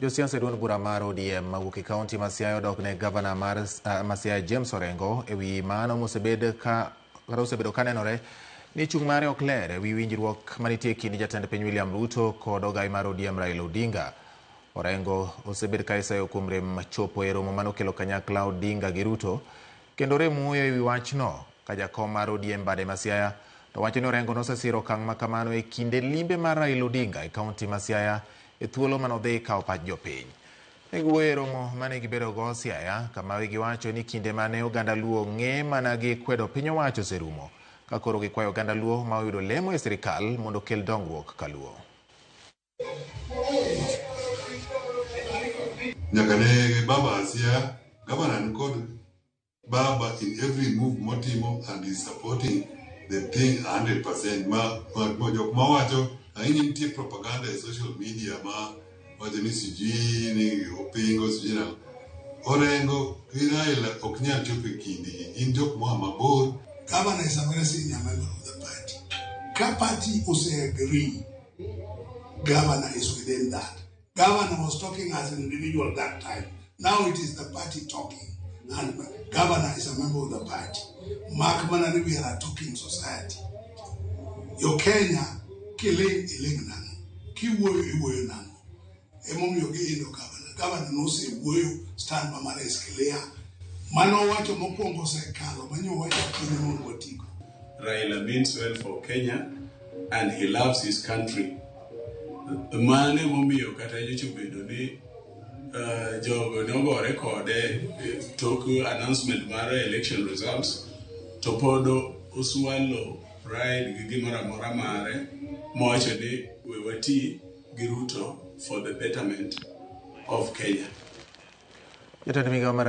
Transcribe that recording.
Josiasa e duond bura mar ODM mawuok e kaunti ma Siaya odok ne gavana mar ma Siaya James Orengo e wi mano mosebed ka kata osebedo ka nenore ni chung' mare ok ler e wi winjruok manitie e kind jatend piny William Ruto kod ogai mar ODM Raila Odinga. Orengo osebed ka isayo kuom rem chopo e romo manokelo kanyakla Odinga gi Ruto kendo rem wuoyo e wi wachno ka jakom mar ODM bade ma Siaya to wacho ni Orengo nosesiro okang' ma kamano e kinde limbe mar Raila Odinga e kaunti ma Siaya e thuolo manodhi kawo pach jopiny. Ne giwuoyo e romo mane gibedogo Siaya kama giwacho ni kinde mane oganda Luo ng'e mana gi kwedo piny owacho oserumo ka koro gikwayo oganda Luo ma oyudo lemo e sirikal mondo okel dongruok kaluo. Nyaka ne baba Siaya, gavana ni kod baba in every move motimo and is supporting the thing 100%. Ma jok mawacho ahinya nitie propaganda e social media ma wacho ni sijui ni opingo sijui nang'o. Orengo gi Raila ok nyal chopo e kindgi. Gin jok moa mabor. Governor is a very senior member of the party. Ka party ose agree, governor is within that. Governor was talking as an individual that time. Now it is the party talking. And governor is a member of the party. Mark mana ni we are a talking society. Yo Kenya kiling iling nang'o. Kiwuoyo iwuoyo nang'o. Emomiyo giindo governor. Governor nosewuoyo stand ma mare is clear. Mano wacho mokwongo osekalo manyo wacho kinde mondo watigo. Raila means well for Kenya and he loves his country. Mano emomiyo kata nyocha obedo ni jogo nogore kode tok announcement mar election results to pod oswallow pride gi gimoro amora mare mowacho ni we wati gi Ruto for the betterment of Kenya. Jatend migao mar